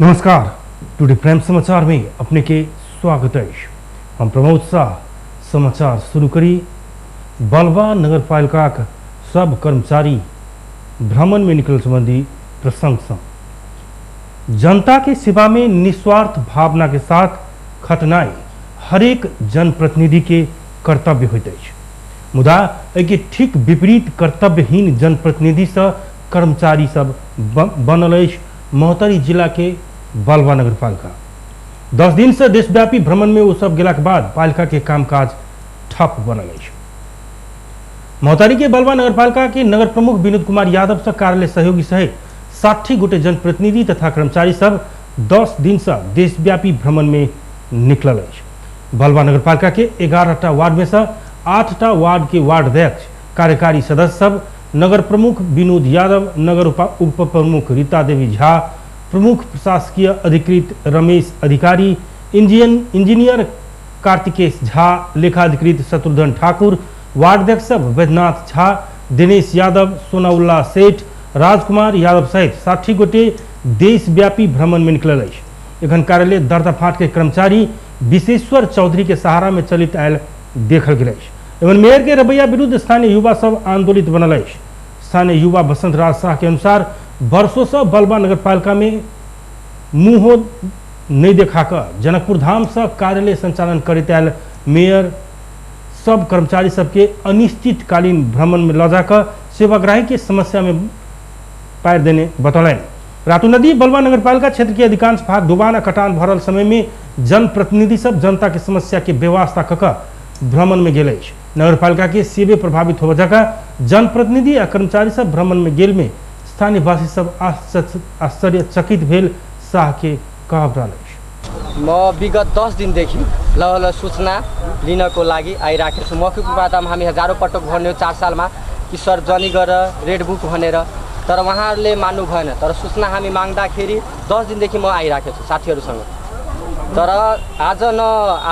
नमस्कार, today prime समाचार में अपने के स्वागत है। हम प्रमोद शाह समाचार शुरू करी। बलवा नगरपालिका के सब कर्मचारी भ्रमण में निकल संबंधी प्रसंग से जनता के सेवा में निस्वार्थ भावना के साथ खटनाई हरेक जनप्रतिनिधि के कर्तव्य होइत अछि। मुदा एहिके ठीक विपरीत कर्तव्यहीन जनप्रतिनिधि से कर्मचारी सब बनल अछि महोत्तरी जिला के बलवा नगरपालिका। 10 दिन से देशव्यापी भ्रमण में वो सब गेला के बाद पालिका के कामकाज ठप बनल अछि। महोत्तरी के बलवा नगरपालिका के नगर प्रमुख विनोद कुमार यादव से कार्यालय सहयोगी सहित 60 गोटे जनप्रतिनिधि तथा कर्मचारी सब 10 दिन से देशव्यापी भ्रमण में निकलल अछि। बलवा नगरपालिका के 11टा वार्ड में से 8टा वार्ड के वार्ड अध्यक्ष, कार्यकारी सदस्य सब, नगर प्रमुख विनोद यादव, नगर उप प्रमुख रीता देवी झा, प्रमुख प्रशासकीय अधिकृत रमेश अधिकारी, इंजीनियर कार्तिकेश झा, लेखाधिकृत शत्रुघ्न ठाकुर, वार्ड अध्यक्ष सब वैद्यनाथ झा, दिनेश यादव, सोनाउल्ला सेठ, राजकुमार यादव सहित 60 गोटे देशव्यापी भ्रमण में निकलल अछि। एखन कार्यालय दर्दाफाट के कर्मचारी विशेश्वर चौधरी के सहारा में चलित आयल देखल गेल अछि। एवं मेयर के रवैया विरुद्ध स्थानीय युवा सब आंदोलित बनल अछि। स्थानीय युवा बसंत राज शाह के अनुसार वर्षों से बलवा नगरपालिका में मुँहो नहीं देखा कर जनकपुर धाम से कार्यालय संचालन करते आयल मेयर सब कर्मचारी सबके अनिश्चितकालीन भ्रमण में ल जाकर सेवाग्राही के समस्या में पार देने बतौलनि। रातू नदी बलवा नगरपालिका क्षेत्र के अधिकांश भाग डुबान आ कटान भरल समय में जनप्रतिनिधि सब जनता के समस्या के व्यवस्था कऽ कऽ भ्रमण में गेल अछि। नगरपालिका के सेवे प्रभावित होबय जकाँ जनप्रतिनिधि आ कर्मचारी सब भ्रमण में गेल में स्थानीयवासी सब आश्चर्यचकित भेल शाह के कहब रहल अछि। म विगत 10 दिनदेखि ल ल सूचना लिनको लागि आइराखेको छु। मौखिक रूपमा हामी हजारौँ पटक भन्यो 4 सालमा कि सार्वजनिक गर रेड बुक भनेर, तर उहाँहरूले मान्नु भएन। तर सूचना हामी माग्दाखेरि 10 दिनदेखि म आइराखेको छु साथीहरूसँग, तर आज न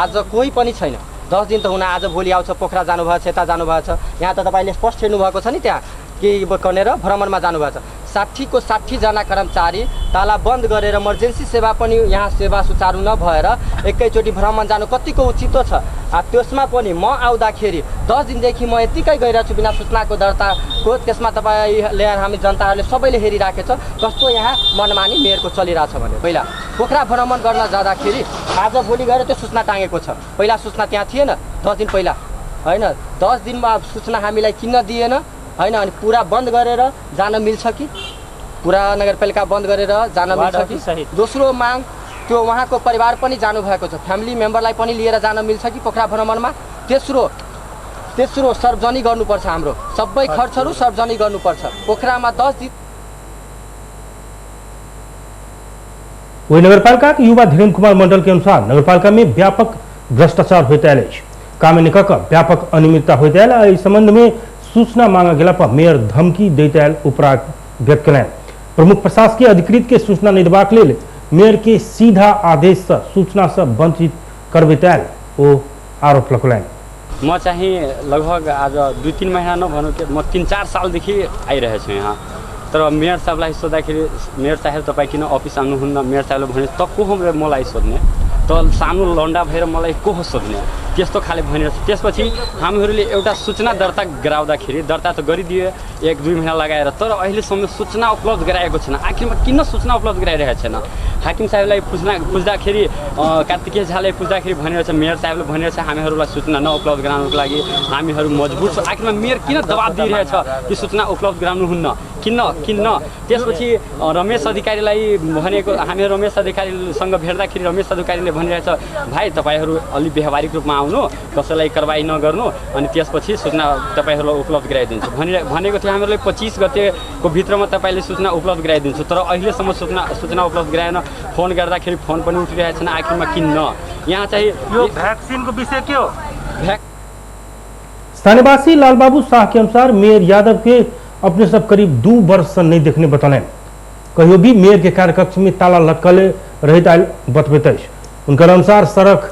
आज कोही पनि छैन। 10 दिन त हुन आज भोलि आउँछ, पोखरा जानुभएको छ, यता जानुभएको छ। यहाँ त तपाईँले स्पष्ट हेर्नुभएको छ नि, त्यहाँ के भनेर भ्रमणमा जानुभएको छ। 60को 60 जना कर्मचारी ताला बन्द गरेर इमर्जेन्सी सेवा पनि यहाँ सेवा सुचारू नभएर एकैचोटि भ्रमण जानु कतिको उचित छ? आ त्यसमा पनि म आउँदाखेरि 10 दिनदेखि म यत्तिकै गइरहेको छु बिना सूचनाको दर्ताको। त्यसमा तपाईँले हामी जनताहरूले सबैले हेरिराखेको छ कस्तो यहाँ मनमानी मेयरको चलिरहेछ भने। पहिला पोखरा भ्रमण गर्न जाँदाखेरि आज भोलि गएर त्यो सूचना टाँगेको छ, पहिला सूचना त्यहाँ थिएन 10 दिन पहिला, होइन? 10 दिनमा सूचना हामीलाई किन दिएन, होइन? अनि पुरा बन्द गरेर जान मिल्छ कि? पुरा नगरपालिका बन्द गरेर जान मिल्छ कि? दोस्रो माग त्यो उहाँको परिवार पनि जानुभएको छ, फ्यामिली मेम्बरलाई पनि लिएर जान मिल्छ कि पोखरा भ्रमणमा? तेस्रो सार्वजनिक गर्नुपर्छ, हाम्रो सबै खर्चहरू सार्वजनिक गर्नुपर्छ। पोखरामा 10 दिन। वही नगरपालिका के युवा धीरेन्द्र कुमार मंडल के अनुसार नगरपालिका में व्यापक भ्रष्टाचार होइत आयल अछि। काम कऽ व्यापक अनियमितता होइत आयल आ एहि संबंध में सूचना मांगा गेला पर मेयर धमकी दैत आयल उपराग व्यक्त कयलनि। प्रमुख प्रशासकीय अधिकृत के सूचना नहि देबाक लेल मेयर के सीधा आदेश से सूचना से वंचित करबैत आयल ओ आरोप लगौलनि। म चाहिँ लगभग आज 2-3 महिना नभनौँ कि म 3-4 सालदेखि आइरहेको छु यहाँ। तर मेयर साहबलाई सोद्धाखेरि मेयर साहेब तपाईँ किन अफिस आउनुहुन्न, मेयर साहबले भने त को हो मलाई सोध्ने, त सानो लन्डा भएर मलाई को हो सोध्ने, त्यस्तो खाले भनिरहेको छ। त्यसपछि हामीहरूले एउटा सूचना दर्ता गराउँदाखेरि दर्ता त गरिदियो 1-2 महिना लगाएर, तर अहिलेसम्म सूचना उपलब्ध गराएको छैन। आखिरमा किन सूचना उपलब्ध गराइरहेको छैन? हाकिम साहेबलाई पुछ्दाखेरि कार्तिकेय झालाई पुछ्दाखेरि भनिरहेछ, मेयर साहेबले भनिरहेछ हामीहरूलाई सूचना नउपलब्ध गराउनुको लागि हामीहरू मजबुर छौँ। आखिरमा मेयर किन दबाब दिइरहेछ कि सूचना उपलब्ध गराउनुहुन्न, किन किन? त्यसपछि रमेश अधिकारीलाई भनेको, हामी रमेश अधिकारीसँग भेट्दाखेरि रमेश अधिकारीले भनिरहेछ भाइ तपाईँहरू अलि व्यावहारिक रूपमा आउनु, कसैलाई कारवाही नगर्नु, अनि त्यसपछि सूचना तपाईँहरूलाई उपलब्ध गराइदिन्छु भनेको थियो। हामीहरूले 25 गतेको भित्रमा तपाईँले सूचना उपलब्ध गराइदिन्छु, तर अहिलेसम्म सूचना उपलब्ध गराएन। फोन गर्दाखेरि फोन पनि उठिरहेको छैन। आखिरमा किन यहाँ चाहिँ यो भ्याक्सिनको विषय के हो? स्थानीयवासी लालबाबू शाह के अनुसार मेयर यादव के अपने सब करीब 2 वर्ष से नहीं देखने बतौलनि। कहियो भी मेयर के कार्यकक्ष में ताला लटकल रहैत आयल बतबैत अछि। उनकर अनुसार सड़क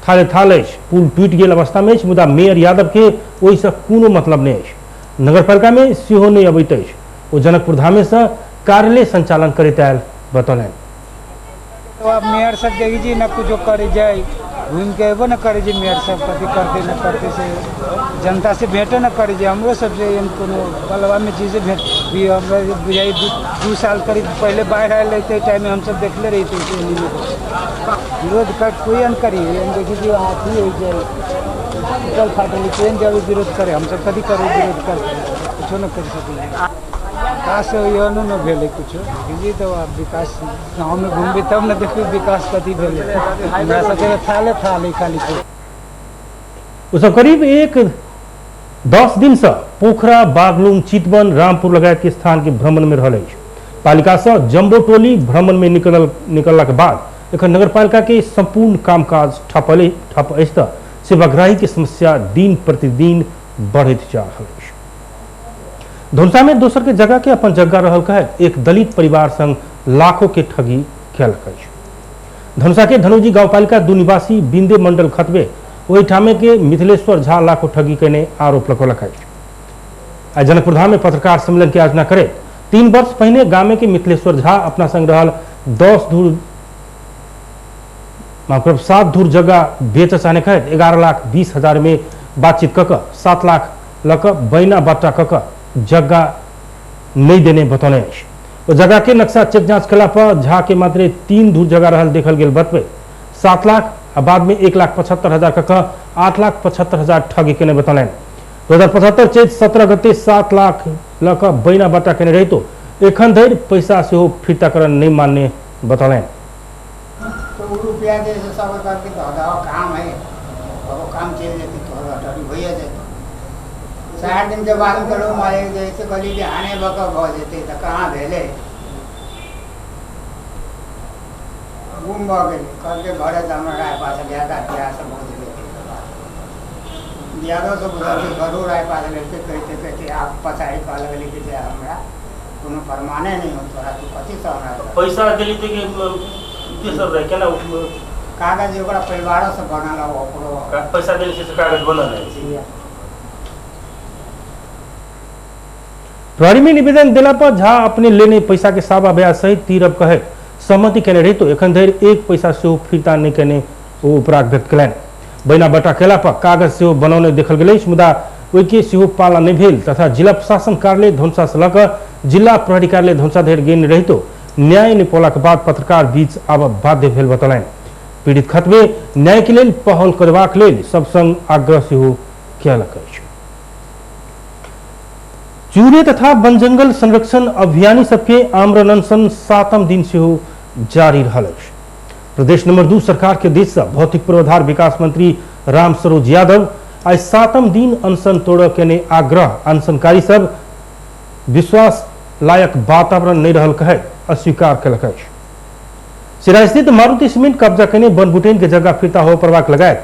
थाले थाल अछि, पुल टूटि गेल अवस्था में अछि, मुदा मेयर यादव के ओहिसँ कोनो मतलब नहि अछि। नगरपालिका में सेहो नहि अबैत अछि। ओ जनकपुर धामे से कार्यालय संचालन करैत आयल बतौलनि। तो अब मेयर सब देखी जी न कुछो करे जाए, घूम के अबो न करे जी, मेयर सब कथी करते न करते से जनता से भेंटो न करे जी। हमरो सबसे एहन कोनो बलवा में चीज से भेंट भी हमरा बुझाई 2 साल करीब पहले बाढ़ि आयल रहै ताहि टाइममे हमसब देखले रही। विरोध कर कोई न करी, एहन देखी जी अथी होइ छै टूटल फाटल केहन जब विरोध करे, हमसब कथी करू विरोध कर, कुछो न करि सकै। विकास एहनो न भेलै कुछो जी, तो आब विकास गाँवमे घुमबै तब ने देखबै विकास कथी भेलै। हमरा सबके थाले थाले खाली। ओ सब करीब 10 दिन से पोखरा, बागलुंग, चितवन, रामपुर लगायत के स्थान के भ्रमण में रहल अछि। पालिका से जम्बो टोली भ्रमण में निकलला के बाद एखन नगरपालिका के संपूर्ण कामकाज ठप अछि त सेवाग्राही के समस्या दिन प्रतिदिन बढ़ैत जा रहल अछि। धनुषा में दोसर के जगह के अपन जगह रहल कहैत एक दलित परिवार संग लाखों के ठगी कयलक अछि। धनुषा के धनौजी गाउँपालिका 2 निवासी बिंदे मंडल खतबे ओहिठामे के मिथिलेश्वर झा लाखों ठगी कयने आरोप लगौलक अछि। आइ जनकपुरधाम में पत्रकार सम्मेलन के आयोजना करैत 3 वर्ष पहिने गामे के मिथिलेश्वर झा अपना संग रहल 7 धूर जगह बेच चाहने कहैत 11,20,000 में बातचीत कऽ कऽ 7 लाख लऽ कऽ बैना बट्टा कऽ कऽ जगह नहीं देने बतौने अछि। ओ जगह के नक्शा चेक जांच कला पर झा के मात्र 3 धूर जगह रहल देखल गेल बतबै 7 लाख आ बाद में 1,75,000 कऽ कऽ 8,75,000 ठगी केने बतौलनि। 2075 चैत 17 गते 7 लाख लऽ कऽ बैना बट्टा केने रहितो एखन धरि पैसा सेहो फिर्ताकरण नहीं मानने बतौलनि। तो उ रुपया जे छै सब करके धऽ काम है, अब काम चलि जेतै तो भइए जेतै। 60 दिन के बाद में मारे जैसे कहली कि आने बक भऽ जेतै तऽ कहाँ भेलै, गुम भऽ गेलै। कहलकै घरे से हमरा राय पास लिया बियाह सब बहुत गेलै। दियादो सब बुझलकै घरो राय पास लेलकै। कहिते कहिते आब पछाड़ी कहऽ लगलै कि जे हमरा कोनो प्रमाणे नहि हो तोरा, तू कथीसँ हमरा पैसा देली तऽ सब रहै केना कागज ओकरा परिवारो से बनल ओकरो पैसा देली से कागज बनल है। प्रहरी में निवेदन देला पर झा अपने लेने पैसा के साबा ब्याज सहित तीरब कहे सहमति केने रहितो एखन धरि 1 पैसा सेहो फिर्ता नहि केने ओ उपराग व्यक्त कयलनि। बैना बटा केला पर कागज सेहो बनौने देखल गेल अछि, मुदा ओहिके सेहो पालन नहि भेल तथा जिला प्रशासन कार्यालय धनुषा से लऽ कऽ जिला प्रहरी कार्यालय धनुषा धरि गेल रहितो न्याय नहि पौलाक बाद पत्रकार बीच आब बाध्य भेल बतौलनि। पीड़ित खतबे न्याय के लेल पहल करबाक लेल सब संग आग्रह सेहो कयलक अछि। चूरे तथा वन जंगल संरक्षण अभियानी सबके आमरण अनशन 7म दिन सेहो जारी रहल अछि। प्रदेश नंबर 2 सरकार के दिस से भौतिक पूर्वाधार विकास मंत्री राम सरोज यादव आइ 7म दिन अनशन तोड़ऽ केने आग्रह अनशनकारी सब विश्वास लायक वातावरण नहीं रहल कहैत अस्वीकार कयलक अछि। सिरा स्थित मारुति सीमेंट कब्जा केने बनबुटेन के जगह फिर्ता हो पड़बाक लगायत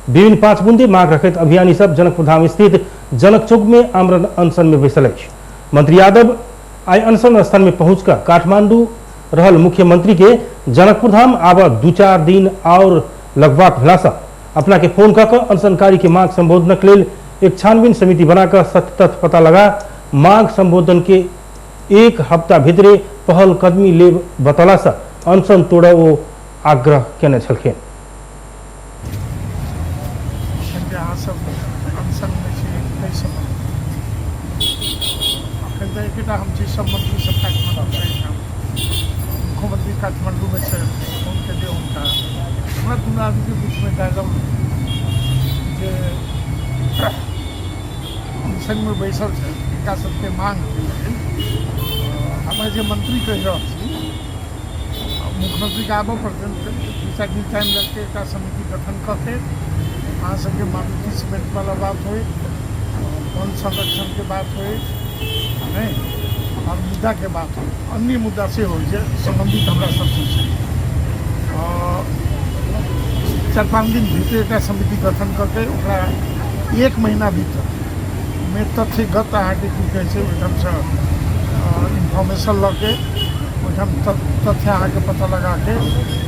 विभिन्न 5 बुंदे मांग रखैत अभियानी सब जनकपुरधाम स्थित जनक चौक में आमरण अनशन में बैसल अछि। मंत्री यादव आइ अनशन स्थल में पहुंचकर काठमांडू रहल मुख्यमंत्री के जनकपुरधाम आब 2-4 दिन और लगबाक भेलासँ अपना के फोन कऽ कऽ अनशनकारी के मांग संबोधनक लेल एक छानबीन समिति बनाकर सत्य तथ्य पता लगा मांग संबोधन के 1 हफ्ता भीतरे पहल कदमी लेब बतौलासँ अनशन तोड़ऽ ओ आग्रह केने छलखिन। अहाँ सब अनशन में छी ताहि समय अखन तऽ एकेटा हम छी, सब मंत्री सब काठमांडू छै, मुख्यमंत्री काठमांडू में छै, फोन केलियै हुनका। हमरा दुनू आदमीके बीचमे डायलॉग जे अनशनमे बैसल छै हिनका सबके मांगके लेल हमरा जे मंत्री कहि रहल छी मुख्यमंत्रीके आबऽ पड़तनि, 2-4 दिन टाइम लगतै, एकटा समिति गठन कऽ के अहाँ सबके मारुति सीमेंटवला बात होइ, वन संरक्षणके बात होइ, नहि आओर मुद्दाके बात होइ, अन्य मुद्दा सेहो होइ जे सम्बन्धित हमरा सबसँ छै। 4-5 दिन भीतर एकटा समिति गठन कऽ के ओकरा 1 महीना भीतर मे तथ्यगत अहाँके की कहै छै ओहिठामसँ इन्फॉर्मेशन लऽ के ओहिठाम तथ्य अहाँके पता लगाके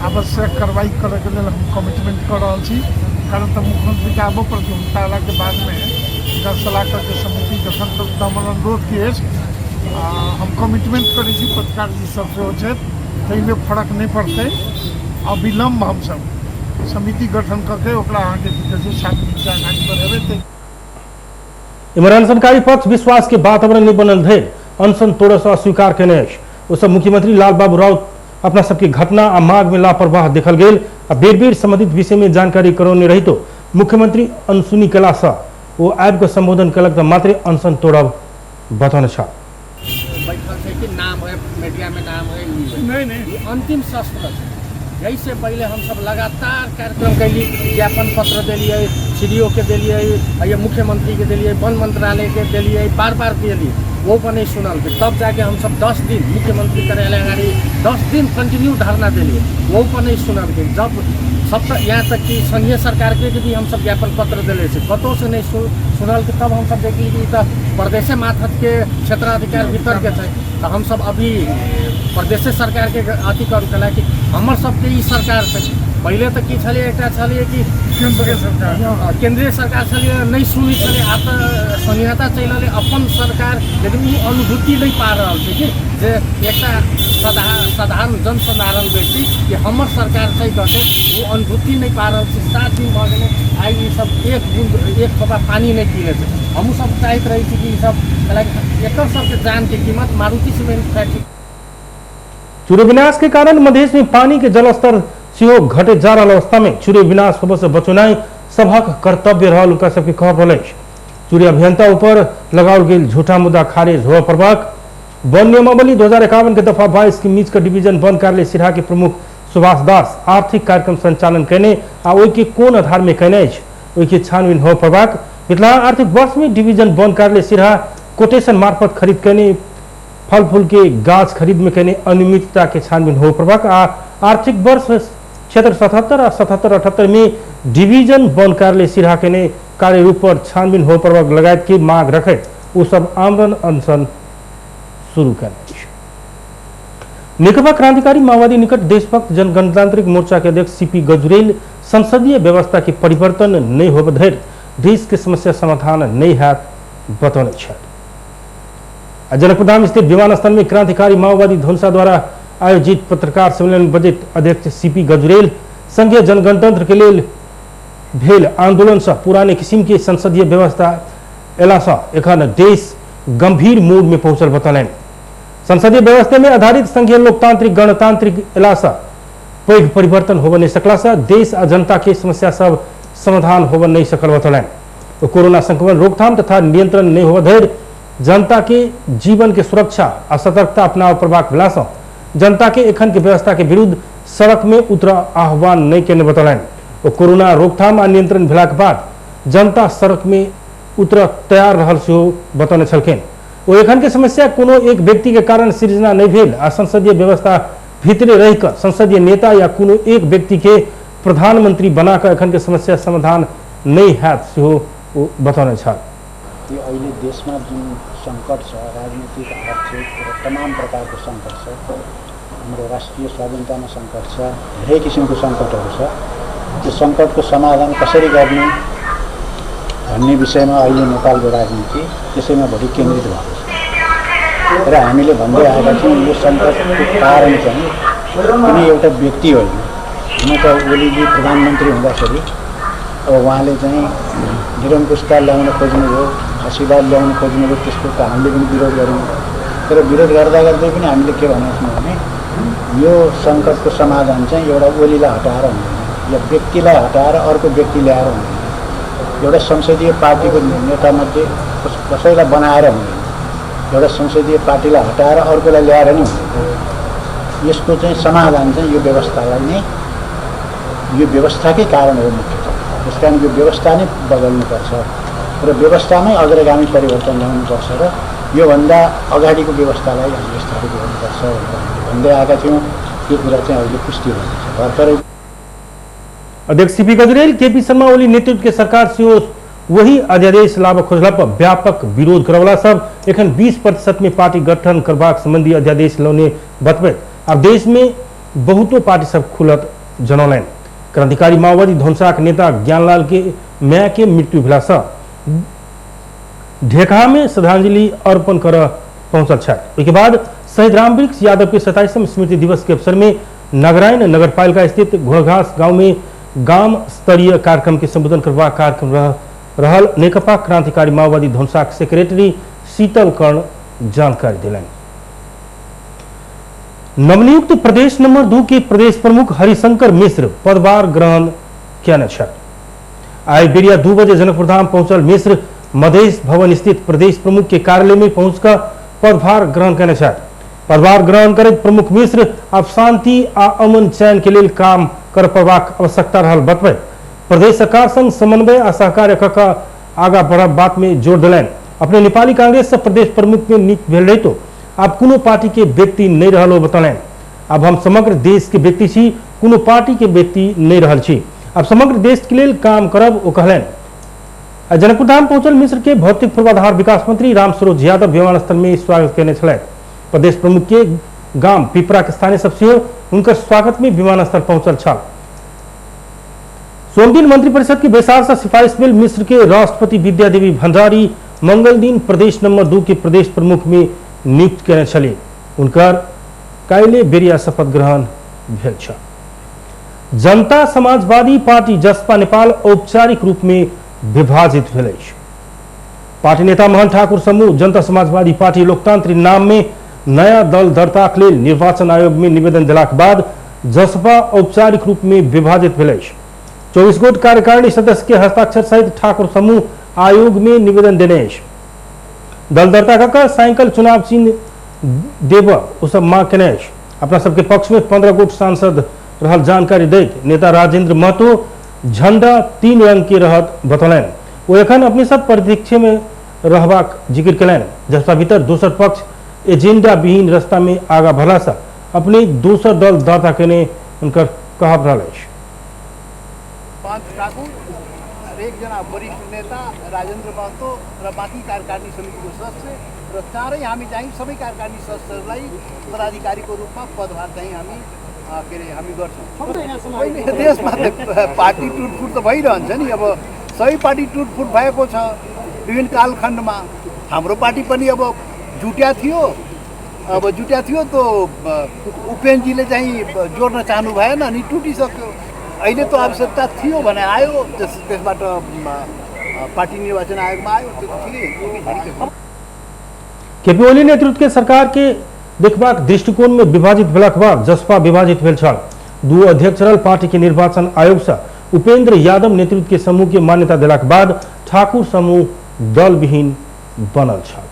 आवश्यक कार्रवाई करैके लेल हम कमिटमेंट कऽ रहल छी। कारण तऽ मुख्यमंत्रीके आबऽ पड़तै, हुनका अयलाके बादमे हुनका सलाह करके समिति गठन कऽ हमर अनुरोध की अछि, हम कमिटमेंट करै छी, पत्रकार जी सब सेहो छथि, ताहिमे फर्क नहि पड़तै। अविलम्ब हमसब समिति गठन कऽ के ओकरा अहाँके की कहै छै 7 दिनसँ अगाड़ी बढ़ेबै। इमहर अनशनकारी पक्ष विश्वास के वातावरण नहीं बनल धरि अनशन तोड़य से अस्वीकार केने अछि। ओ सब मुख्यमंत्री लालबाबू राउत अपना सबके घटना आ मांग में लापरवाह देखल गेल आ बेर बेर संबंधित विषय में जानकारी करौने रहितो मुख्यमंत्री अनसुनी कयला से ओ आबि कऽ संबोधन कयलक तऽ मात्रे अनशन तोड़ब बतौने छल। बैठल छै कि नाम है मीडिया में नाम है नहीं नहीं ई अंतिम शस्त्र छै। एहिसँ पहिले हमसब लगातार कार्यक्रम कैली, ज्ञापन पत्र देलियै, सी के देलियै, ये मुख्यमंत्री के देलियै, वन मंत्रालय के देलियै, बार बार देलियै, वो पर नहीं सुनलकै। तब जाके हमसब 10 दिन मुख्यमंत्री कार्यालय अगाडि 10 दिन कंटिन्यू धरना देलियै, वो पर नहीं सुनलकै। जब सब तक यहाँ तक कि संघीय सरकार के भी हमसब ज्ञापन पत्र देले छी, कतहु से नहीं सुनलकै। तब हमसब देखली कि ई तऽ प्रदेशे माथत के क्षेत्राधिकार भीतर के छै, तऽ हमसब अभी प्रदेशे सरकार के अथी करू कला कि हमर सबके ई सरकार छै। पहिले तऽ की छलै, एकटा छलै कि केंद्रीय सरकार, केंद्रीय सरकार छलै, नहि सुनै छलै। आब तऽ संघीयता चलि रहलै, अपन सरकार, लेकिन ओ अनुभूति नहि पा रहल छै कि जे एकटा साधारण जनसाधारण व्यक्ति कि हमर सरकार छै कहके ओ अनुभूति नहि पा रहल छै। 7 दिन भऽ गेलै, आइ ई सब एक बूंद एक थोपा पानी नहि पीने छै। हमहूँ सब चाहैत रहै छी कि ई सब एकर सबके जानके कीमत मारुति सीमेंट फैक्ट्री। चूरे विनाश के कारण मधेश में पानी के जलस्तर सेहो घटे जा रहल अवस्था में चूरे विनाश होबय से बचौनाइ सभक कर्तव्य रहल उनका सबके कहब रहल अछि। चूरे अभियंता ऊपर लगाओल गेल झूठा मुद्दा खारिज होबय पड़बाक वन नियमावली 2051 के दफा 22 के मीच के डिवीजन वन कार्यालय सिरहा के प्रमुख सुभाष दास आर्थिक कार्यक्रम संचालन कयने आ ओहि के कोन आधार में कयने अछि ओहि के छानबीन होबय पड़बाक। मिथिला आर्थिक वर्ष में डिवीजन वन कार्यालय सिरहा कोटेशन मार्फत खरीद कयने फल फूल के गाछ खरीद में कयने अनियमितता के छानबीन होबय पड़बाक आ आर्थिक वर्ष क्षेत्र 77 आ 77-78 में डिवीजन वन कार्यालय सिरहा कयने कार्यरूप पर छानबीन होबय पड़बाक लगायत के मांग रखैत ओ सब आमरण अनशन शुरू कयने अछि। नेकपा क्रांतिकारी माओवादी निकट देशभक्त जनगणतांत्रिक मोर्चा के अध्यक्ष सीपी गजुरेल संसदीय व्यवस्था के परिवर्तन नहीं होबय धरि देश के समस्या समाधान नहीं हैत बतौने छथि। जनकपुरधाम स्थित विमानस्थल में क्रांतिकारी माओवादी धनुषा द्वारा आयोजित पत्रकार सम्मेलन में बजट अध्यक्ष सीपी गजुरेल संघीय जनगणतंत्र के लेल भेल आंदोलन से पुराने किस्म के संसदीय व्यवस्था एला से एखन देश गंभीर मोड में पहुंचल बतौलनि। संसदीय व्यवस्था में आधारित संघीय लोकतांत्रिक गणतांत्रिक एला से पैघ परिवर्तन होबय नहीं सकला से देश आ जनता के समस्या सब समाधान होबय नहीं सकल बतौलनि। कोरोना संक्रमण रोकथाम तथा नियंत्रण नहीं होबय धरि जनता के जीवन के सुरक्षा आ सतर्कता अपनाबय पड़बाक भेला से जनता के एखन के व्यवस्था के विरुद्ध सड़क में उतर आह्वान नहीं केने बतौलनि। ओ कोरोना रोकथाम आ नियंत्रण भेलाक बाद जनता सड़क में उतर तैयार रहल सेहो बतौने छलखिन। ओ एखन के समस्या कोनो एक व्यक्ति के कारण सृजना नहीं भेल आ संसदीय व्यवस्था भीतरे रहिकऽ संसदीय नेता या कोनो एक व्यक्ति के प्रधानमंत्री बनाकऽ एखन के समस्या समाधान नहीं हैत सेहो ओ बतौने छल। यो अहिले देशमा जुन सङ्कट छ, राजनीतिक, आर्थिक र तमाम प्रकारको सङ्कट छ, हाम्रो राष्ट्रिय स्वाधीनतामा सङ्कट छ, धेरै किसिमको सङ्कटहरू छ। त्यो सङ्कटको समाधान कसरी गर्ने भन्ने विषयमा अहिले नेपालको राजनीति त्यसैमा बढी केन्द्रित भएको छ र हामीले भन्दै आएका थियौँ यो सङ्कटको कारण चाहिँ कुनै एउटा व्यक्ति होइन। हुन त ओलीजी प्रधानमन्त्री हुँदाखेरि अब उहाँले चाहिँ निरङ्कुशता ल्याउन खोज्नुभयो, फाँसीवाद ल्याउन खोज्नुभयो, त्यसको त हामीले पनि विरोध गऱ्यौँ। तर विरोध गर्दा गर्दै पनि हामीले के भनेको थियौँ भने यो सङ्कटको समाधान चाहिँ एउटा ओलीलाई हटाएर हुँदैन या व्यक्तिलाई हटाएर अर्को व्यक्ति ल्याएर हुँदैन, एउटा संसदीय पार्टीको नेतामध्ये कसैलाई बनाएर हुँदैन, एउटा संसदीय पार्टीलाई हटाएर अर्कोलाई ल्याएर नै हुँदैन। यसको चाहिँ समाधान चाहिँ यो व्यवस्थालाई नै, यो व्यवस्थाकै कारण हो मुख्य। त्यस कारण यो व्यवस्था नै बदल्नुपर्छ र व्यवस्थामै अग्रगामी परिवर्तन ल्याउनुपर्छ र योभन्दा अगाडिको व्यवस्थालाई हामीले स्थापित गर्नुपर्छ भनेर हामीले भन्दै आएका थियौँ। यो कुरा चाहिँ अहिले पुष्टि भएको छ भर्खरै। अध्यक्ष सीपी गजुरेल केपी शर्मा ओली नेतृत्व के सरकार से वही अध्यादेश लाभ खोजला पर व्यापक विरोध करवला सब एखन 20% में पार्टी गठन करबाक संबंधी अध्यादेश लौने बतबैत अब देश में बहुतो पार्टी सब खुलत जनौलनि। क्रांतिकारी माओवादी धनुषाक नेता ज्ञानलाल के माय के मृत्यु भेला से ढेकहा में श्रद्धांजलि अर्पण कर पहुंचल छथि। ओहिके बाद शहीद रामवृक्ष यादव के 27वें स्मृति दिवस के अवसर में नगरायन नगरपालिका स्थित घोड़घास गांव में गाम स्तरीय कार्यक्रम के संबोधन करबाक कार्यक्रम रहल नेकपा क्रांतिकारी माओवादी धनुषाक सेक्रेटरी शीतल कर्ण जानकारी दिलनि। नवनियुक्त प्रदेश नंबर 2 के प्रदेश प्रमुख हरिशंकर मिश्र पदभार ग्रहण केने छथि। आइ बेरिया 2 बजे जनकपुरधाम पहुंचल मिश्र मधेश भवन स्थित प्रदेश प्रमुख के कार्यालय में पहुंचकर पदभार ग्रहण केने छथि। पदभार ग्रहण करैत प्रमुख मिश्र आब शांति आ अमन चैन के लेल काम कर पड़बाक आवश्यकता रहल बतबैत प्रदेश सरकार संग समन्वय आ सहकार्य क कऽ आगा बढ़ब बात में जोर देलनि। अपने नेपाली कांग्रेस से प्रदेश प्रमुख में नियुक्त भेल रहितो आब कोनो पार्टी के व्यक्ति नहीं रहल बतौलनि। आब हम समग्र देश के व्यक्ति छी, कोनो पार्टी के व्यक्ति नहीं रहल छी, आब समग्र देश के लेल काम करब, ओ कहलनि। जनकपुरधाम पहुंचल मिश्र के भौतिक पूर्वाधार विकास मंत्री रामसरोज यादव विमानस्थल में स्वागत केने छलथि। प्रदेश प्रमुख के गाम पिपरा के स्थानीय सब सेहो हुनकर स्वागत में विमानस्थल पहुंचल छल। सोमदिन मंत्रिपरिषद के बैसार से सिफारिश भेल मिश्र के राष्ट्रपति विद्या देवी भंडारी मंगल दिन प्रदेश नंबर 2 के प्रदेश प्रमुख में नियुक्त केने छली। उनकर काल्हि बेरिया शपथ ग्रहण भेल छल। जनता समाजवादी पार्टी जसपा नेपाल औपचारिक रूप में विभाजित भेल अछि। पार्टी नेता मोहन ठाकुर समूह जनता समाजवादी पार्टी लोकतांत्रिक नाम में नया दल दर्ताक लेल निर्वाचन आयोग में निवेदन देलाक बाद जसपा औपचारिक रूप में विभाजित भेल अछि। 24 गोट कार्यकारिणी सदस्य के हस्ताक्षर सहित ठाकुर समूह आयोग में निवेदन देने अछि। दल दर्ता कऽ साइकिल चुनाव चिन्ह देब ओ सब मांग केने अछि। अपना सबके पक्ष में 15 गोट सांसद रहल जानकारी दैत नेता राजेंद्र महतो झंडा 3 रंग के रहत बतौलनि। ओ एखन अपने सब प्रतीक्षे में रहबाक जिक्र केलनि। जसपा भीतर दोसर पक्ष एजेंडा विहीन रास्ता में आगा बढ़ला से अपने दोसर दल दर्ता केने उनकर कहब रहल अछि। 5 ठाकुर र एकजना वरिष्ठ नेता राजेन्द्र महतो र बाँकी कार्यकारिणी समितिको सदस्य र चारै हामी चाहिँ सबै कार्यकारिणी सदस्यहरूलाई पदाधिकारीको रूपमा पदभार चाहिँ हामी के अरे हामी गर्छौँ। पहिले देशमा त पार्टी टुटफुट त भइरहन्छ नि, अब सबै पार्टी टुटफुट भएको छ विभिन्न कालखण्डमा। हाम्रो पार्टी पनि अब जुट्या थियो, अब जुट्या थियो त उपेनजीले चाहिँ जोड्न चाहनु भएन अनि टुटिसक्यो। अहिले त आवश्यकता थियो भने आयो, त्यसबाट पार्टी निर्वाचन आयोगमा आयो, त्यो ठिकै। केपी ओली नेतृत्व के सरकार के देखबाक दृष्टिकोण में विभाजित भेलाक बाद जसपा विभाजित भेल छल। 2 अध्यक्ष रहल पार्टी के निर्वाचन आयोग से उपेंद्र यादव नेतृत्व के समूह के मान्यता देलाक बाद ठाकुर समूह दलविहीन बनल छल।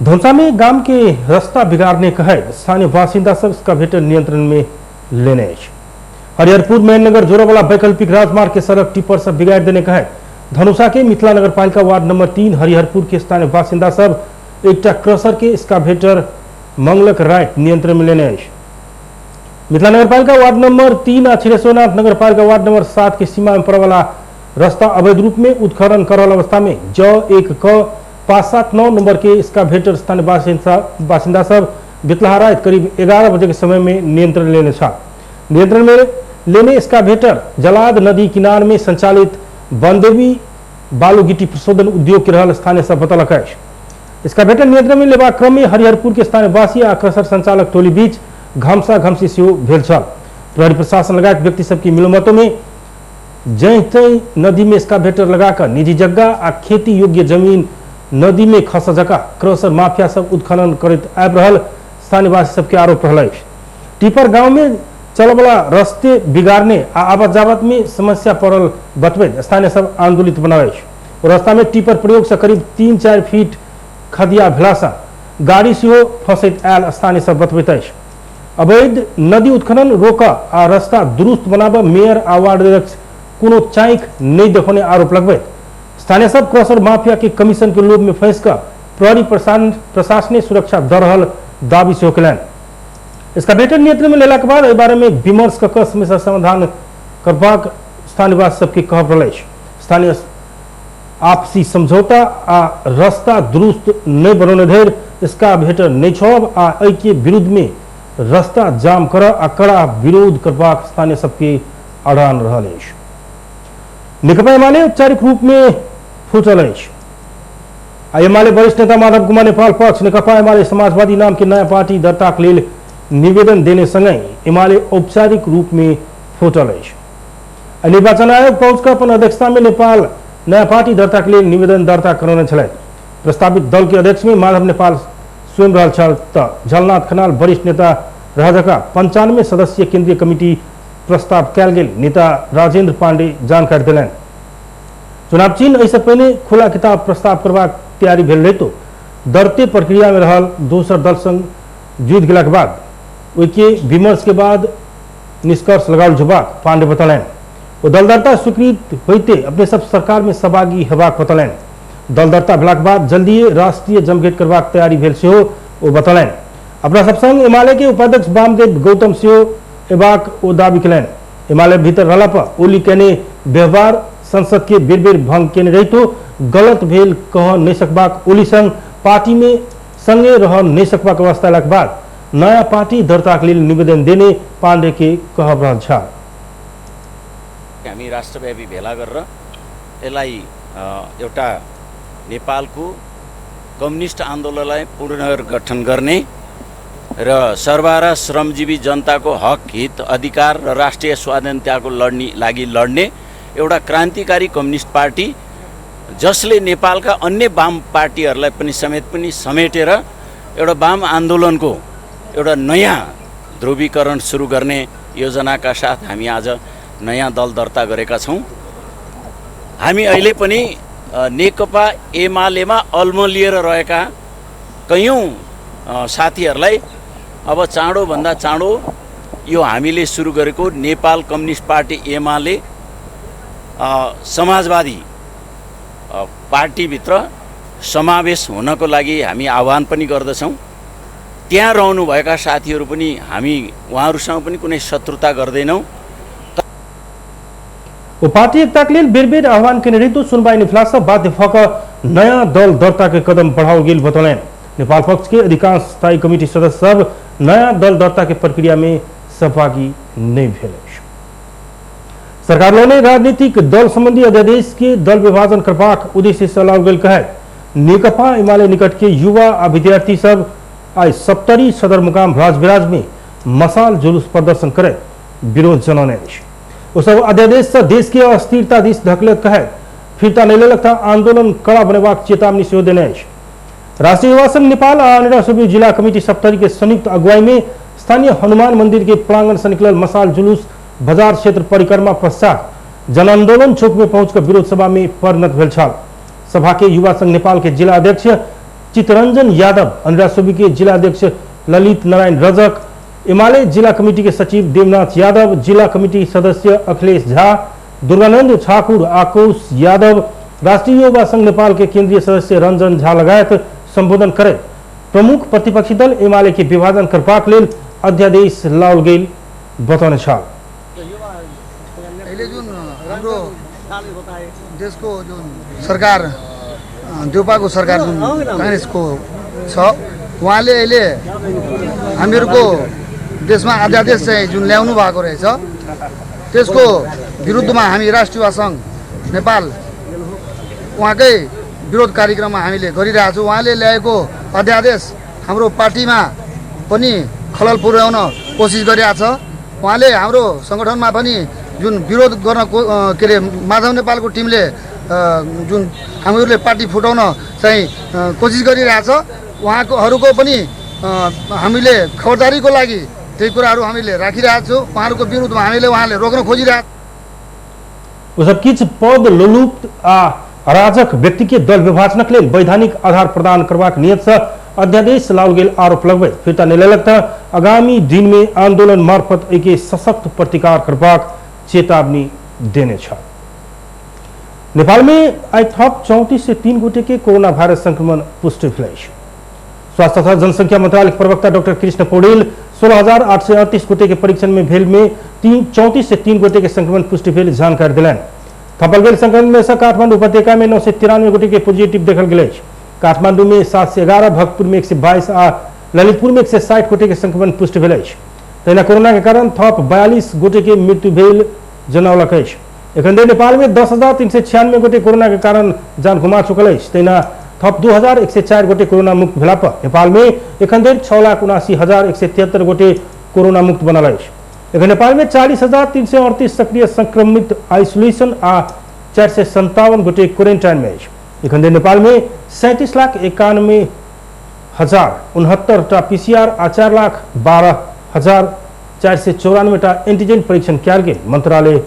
धनुषा में गाम के रास्ता बिगाड़ने कहे स्थानीय बासिन्दा सब एक्सकावेटर नियंत्रण में लेने अछि। हरिहरपुर मेहनगर जोड़ेवाला वैकल्पिक राजमार्ग के सड़क टिपर सब बिगाड़ देने कहे धनुषा के मिथिला नगरपालिका वार्ड नंबर 3 हरिहरपुर के स्थानीय बासिन्दा सब एकटा क्रसर के एक्सकावेटर मंगलक राइट नियंत्रण में लेने अछि। मिथिला नगरपालिका वार्ड नंबर 3 आ छिरेश्वरनाथ नगरपालिका वार्ड नंबर 7 के सीमा में पड़ेवाला रास्ता अवैध रूप में उत्खनन करल अवस्था में ज 1 क 579 नंबर के एक्सकावेटर स्थानीय बासिन्दा सब बितलाहा राति करीब 11 बजे के समय में नियंत्रण लेने छल। नियंत्रण में लेने एक्सकावेटर जलाद नदी किनार में संचालित बनदेवी बालू गिट्टी प्रशोधन उद्योग के रहल स्थानीय सब बतौलक अछि। एक्सकावेटर नियंत्रण में लेबाक क्रम में हरिहरपुर के स्थानीयवासी आ क्रसर संचालक टोली बीच घमसा घमसी सेहो भेल छल। प्रहरी प्रशासन लगायत व्यक्ति सबके मिलोमतो में जैं तैं नदी में एक्सकावेटर लगाकर निजी जगह आ खेती योग्य जमीन नदी में खस जका क्रसर माफिया सब उत्खनन करैत आबि रहल स्थानीयवासी सबके आरोप रहल अछि। टिपर गांव में चलवला रास्ते बिगाड़ने आ आवाजावत में समस्या पड़ल बतबैत स्थानीय सब आंदोलित बनल अछि। रास्ता में टिपर प्रयोग से करीब 3-4 फीट खदिया भेलासँ गाड़ी सेहो फंसैत आयल स्थानीय सब बतबैत अछि। अवैध नदी उत्खनन रोक आ रास्ता दुरुस्त बनाब मेयर आ वार्ड अध्यक्ष कोनो चाँख नहीं देखौने आरोप लगबैत स्थानीय सब क्रसर माफिया के कमीशन के लोभ में फंसि कऽ प्रहरी प्रशासनिक सुरक्षा दऽ रहल दावी सेहो केलनि। एक्सकावेटर नियंत्रण में लेलाक बाद एहि बारे में विमर्श कऽ समस्या समाधान करबाक स्थानीयवासी सबके कहब रहल अछि। स्थानीय आपसी समझौता आ रास्ता दुरुस्त नहीं बनौने धरि एक्सकावेटर नहीं छोड़ब आ एहि के विरुद्ध में रास्ता जाम कर आ कड़ा विरोध करबाक स्थानीय सबके अड़ान रहल अछि। नेकपा एमाले औपचारिक रूप में फूटल अछि। आ एमाले वरिष्ठ नेता माधव कुमार नेपाल पक्ष नेकपा एमाले समाजवादी नाम के नया पार्टी दर्ताक लेल निवेदन देने सँगै एमाले औपचारिक रूप में फुटल अछि। निर्वाचन आयोग पहुँच अपन अध्यक्षता में नेपाल नयाँ पार्टी दर्ता के लिए निवेदन दर्ता करौने छलथि। प्रस्तावित दल के अध्यक्ष में माधव नेपाल स्वयं रहल छल त झलनाथ खनाल वरिष्ठ नेता रहजका 95 सदस्यीय केंद्रीय कमिटी प्रस्ताव कयल गेल नेता राजेंद्र पांडे जानकारी देलनि। चुनाव चिन्ह एहिसँ पहिने खुला किताब प्रस्ताव करबाक तैयारी भेल रहितो दर्ते प्रक्रिया में रहल दोसर दल संग जुटि गेलाक बाद ओहिके विमर्श के बाद निष्कर्ष लगाओल जेबाक पांडे बतौलनि। ओ दल दर्ता स्वीकृत होइते अपने सब सरकार में सहभागी हेबाक बतौलनि। दल दर्ता भेलाक बाद जल्दिए राष्ट्रीय जमघट करबाक तैयारी भेल सेहो ओ बतौलनि। अपना सब संग एमाले के उपाध्यक्ष वामदेव गौतम सेहो एबाक ओ दावी कयलनि। एमाले भीतर रहला पर ओली केने व्यवहार संसद के बेर बेर भंग केने रहितो गलत भेल कह नहीं सकबाक ओली संग पार्टी में संगे रह नहीं सकबाक अवस्था अयलाक बाद नया पार्टी दर्ताक लेल निवेदन देने पांडे के कहब रहल छल। हामी राष्ट्रव्यापी भेला गरेर यसलाई एउटा नेपालको कम्युनिस्ट आन्दोलनलाई पुनर्गठन गर्ने र सर्वहारा श्रमजीवी जनताको हक हित अधिकार र राष्ट्रिय स्वाधीनताको लागि लड्ने एउटा क्रान्तिकारी कम्युनिस्ट पार्टी, जसले नेपालका अन्य वाम पार्टीहरूलाई पनि समेत पनि समेटेर एउटा वाम आन्दोलनको एउटा नयाँ ध्रुवीकरण सुरु गर्ने योजनाका साथ हामी आज नयाँ दल दर्ता गरेका छौँ। हामी अहिले पनि नेकपा एमालेमा अल्मलिएर रहेका कैयौँ साथीहरूलाई अब चाँडोभन्दा चाँडो यो हामीले सुरु गरेको नेपाल कम्युनिस्ट पार्टी एमाले समाजवादी पार्टीभित्र समावेश हुनको लागि हामी आह्वान पनि गर्दछौँ। त्यहाँ रहनुभएका साथीहरू पनि हामी उहाँहरूसँग पनि कुनै शत्रुता गर्दैनौँ। ओ पार्टी एकताक लेल बेर बेर आह्वान केने रहितो सुनवाई निफलासँ बाध्य भऽ कऽ नयाँ दल दर्ता के कदम बढ़ाओल गेल बतौलनि। नेपाल पक्ष के अधिकांश स्थायी कमिटी सदस्य सब नयाँ दल दर्ता के प्रक्रिया में सहभागी नहीं भेल अछि। सरकार लौने राजनीतिक दल संबंधी अध्यादेश के दल विभाजन करबाक उद्देश्य से लाओल गेल कहैत नेकपा एमाले निकट के युवा आ विद्यार्थी सब आइ सप्तरी सदरमुकाम राजविराज में मसाल जुलूस प्रदर्शन करैत विरोध जनौने अछि। ओ सब अध्यादेश से देश के अस्थिरता दिस धकलत कहैत फिर्ता नहि लेलक तऽ आंदोलन कड़ा बनेबाक चेतावनी सेहो देने अछि। राष्ट्रीय युवा संघ नेपाल आ अनिरा जिला कमिटी सप्तरी के संयुक्त अगुवाई में स्थानीय हनुमान मंदिर के प्रांगण से निकलल मसाल जुलूस बाजार क्षेत्र परिक्रमा पश्चात जन आंदोलन चौक में पहुंचकर विरोध सभा में परिणत भेल छल। सभा के युवा संघ नेपाल के जिला अध्यक्ष चितरंजन यादव, अनिरा के जिला अध्यक्ष ललित नारायण रजक, एमाले जिला कमिटी के सचिव देवनाथ यादव, जिला कमिटी सदस्य अखिलेश झा, दुर्गानंद ठाकुर, आकोश यादव, राष्ट्रीय युवा संघ नेपाल के केंद्रीय सदस्य रंजन झा लगायत संबोधन करे प्रमुख प्रतिपक्षी दल एमाले के विभाजन करबाक लेल अध्यादेश लाओल गेल बतौने छल। अहिले जुन हाम्रो देशको जुन सरकार देउपाको सरकार जुन काङ्ग्रेसको छ, उहाँले अहिले हामीहरूको देशमा अध्यादेश चाहिँ जुन ल्याउनु भएको रहेछ त्यसको विरुद्धमा हामी राष्ट्रिय युवा सङ्घ नेपाल उहाँकै विरोध कार्यक्रममा हामीले गरिरहेको छौँ। उहाँले ल्याएको अध्यादेश हाम्रो पार्टीमा पनि खलल पुर्याउन कोसिस गरिरहेको छ। उहाँले हाम्रो सङ्गठनमा पनि जुन विरोध गर्न के अरे माधव नेपालको टिमले जुन हामीहरूले पार्टी फुटाउन चाहिँ कोसिस गरिरहेछ, उहाँकोहरूको पनि हामीले खबरदारीको लागि त्यही कुराहरू हामीले राखिरहेको छौँ। उहाँहरूको विरुद्धमा हामीले उहाँले रोक्न खोजिरहेको। ओ सब किछु पद लोलुप आ अराजक व्यक्ति के दल विभाजनक लेल वैधानिक आधार प्रदान करबाक नियत से अध्यादेश लाओल गेल आरोप लगबैत फिर्ता नहि लेलक तऽ आगामी दिन में आंदोलन मार्फत एहिके सशक्त प्रतिकार करबाक चेतावनी देने छल। नेपाल में आइ थप 3403 गोटे के कोरोना वायरस संक्रमण पुष्टि भेल अछि। स्वास्थ्य तथा जनसंख्या मंत्रालय के प्रवक्ता डॉक्टर कृष्ण पौडेल 16,838 गोटे के परीक्षण में भेल में 3403 गोटे के संक्रमण पुष्टि भेल जानकारी देलनि। थपल गेल संक्रमण में से काठमांडू उपत्यका में 993 गोटे के पॉजिटिव देखल गेल अछि। काठमांडू में 711, भक्तपुर में 122 आ ललितपुर में 160 गोटे के संक्रमण पुष्टि भेल अछि। तहिना कोरोना के कारण थप 42 गोटे के मृत्यु भेल जनौलक अछि। एखन धरि नेपाल में 10,396 गोटे कोरोना के कारण जान गुमा चुकल अछि। तहिना थप 2104 गोटे कोरोना मुक्त भेला पर नेपाल में एखन धरि 6,79,173 गोटे कोरोना मुक्त बनल अछि। एखन नेपाल में 40,338 सक्रिय संक्रमित आइसोलेशन आ 457 गोटे क्वारेंटाइन में अछि। एखन धरि नेपाल में 37,91,069 टा पीसीआर आ 4,12,494 टा एंटीजन परीक्षण कयल गेल मंत्रालय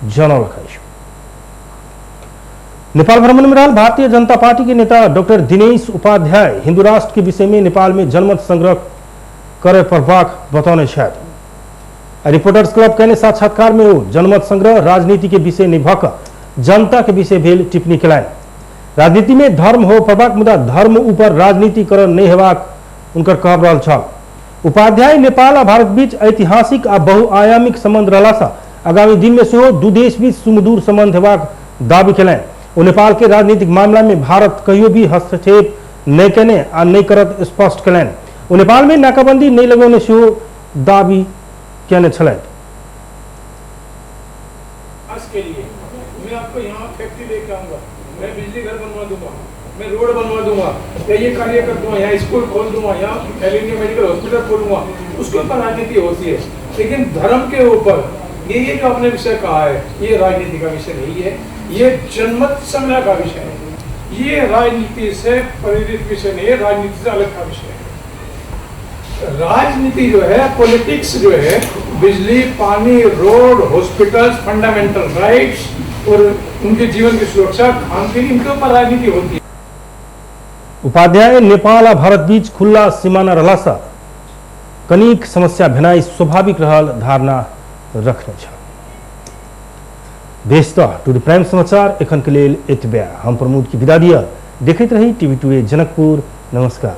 जनौलक अछि। नेपाल भ्रमण में रहल भारतीय जनता पार्टी के नेता डॉक्टर दिनेश उपाध्याय हिंदू राष्ट्र के विषय में नेपाल में जनमत संग्रह करे पड़बाक बतौने छथि। रिपोर्टर्स क्लब केने साक्षात्कार में ओ जनमत संग्रह राजनीति के विषय नहि भऽ कऽ जनता के विषय भेल टिप्पणी केलनि। राजनीति में धर्म हो पड़बाक मुदा धर्म ऊपर राजनीति कर नहीं हेबाक उनकर कहब रहल छल। उपाध्याय नेपाल आ भारत बीच ऐतिहासिक आ बहुआयामिक संबंध रहला सँ आगामी दिन में सेहो दू देश बीच सुमधुर संबंध हेबाक दावी केलनि। ओ नेपाल के राजनीतिक मामला में भारत कहियो भी हस्तक्षेप नहि केने आ नहि करत स्पष्ट केलनि। ओ नेपाल में नाकाबंदी नहि लगौने सेहो दावी केने छलथि। के लिए मैं आपको यहाँ फैक्ट्री लेके आऊंगा, मैं बिजली घर बनवा दूंगा, मैं रोड बनवा दूंगा, या ये कार्य कर दूंगा, यहाँ स्कूल खोल दूंगा, यहाँ एल मेडिकल हॉस्पिटल खोलूंगा, उसके ऊपर राजनीति होती है। लेकिन धर्म के ऊपर ये जो आपने विषय कहा है ये राजनीति का विषय नहीं है, ये जनमत संग्रह का विषय है, ये राजनीति से प्रेरित विषय नहीं है, राजनीति से अलग का विषय है। राजनीति जो है, पॉलिटिक्स जो है, बिजली, पानी, रोड, हॉस्पिटल्स, फंडामेंटल राइट्स और उनके जीवन की सुरक्षा, खान पीन, इनके ऊपर राजनीति होती है। उपाध्याय नेपाल आ भारत बीच खुला सीमाना रहला सँ कनिक समस्या भेनाइ स्वाभाविक रहल धारणा रखने छल। बेस त टुडे प्राइम समाचार एखन के लेल एतबे। हम प्रमोद की विदा दिया। देखैत रही टीवी टुडे जनकपुर। नमस्कार।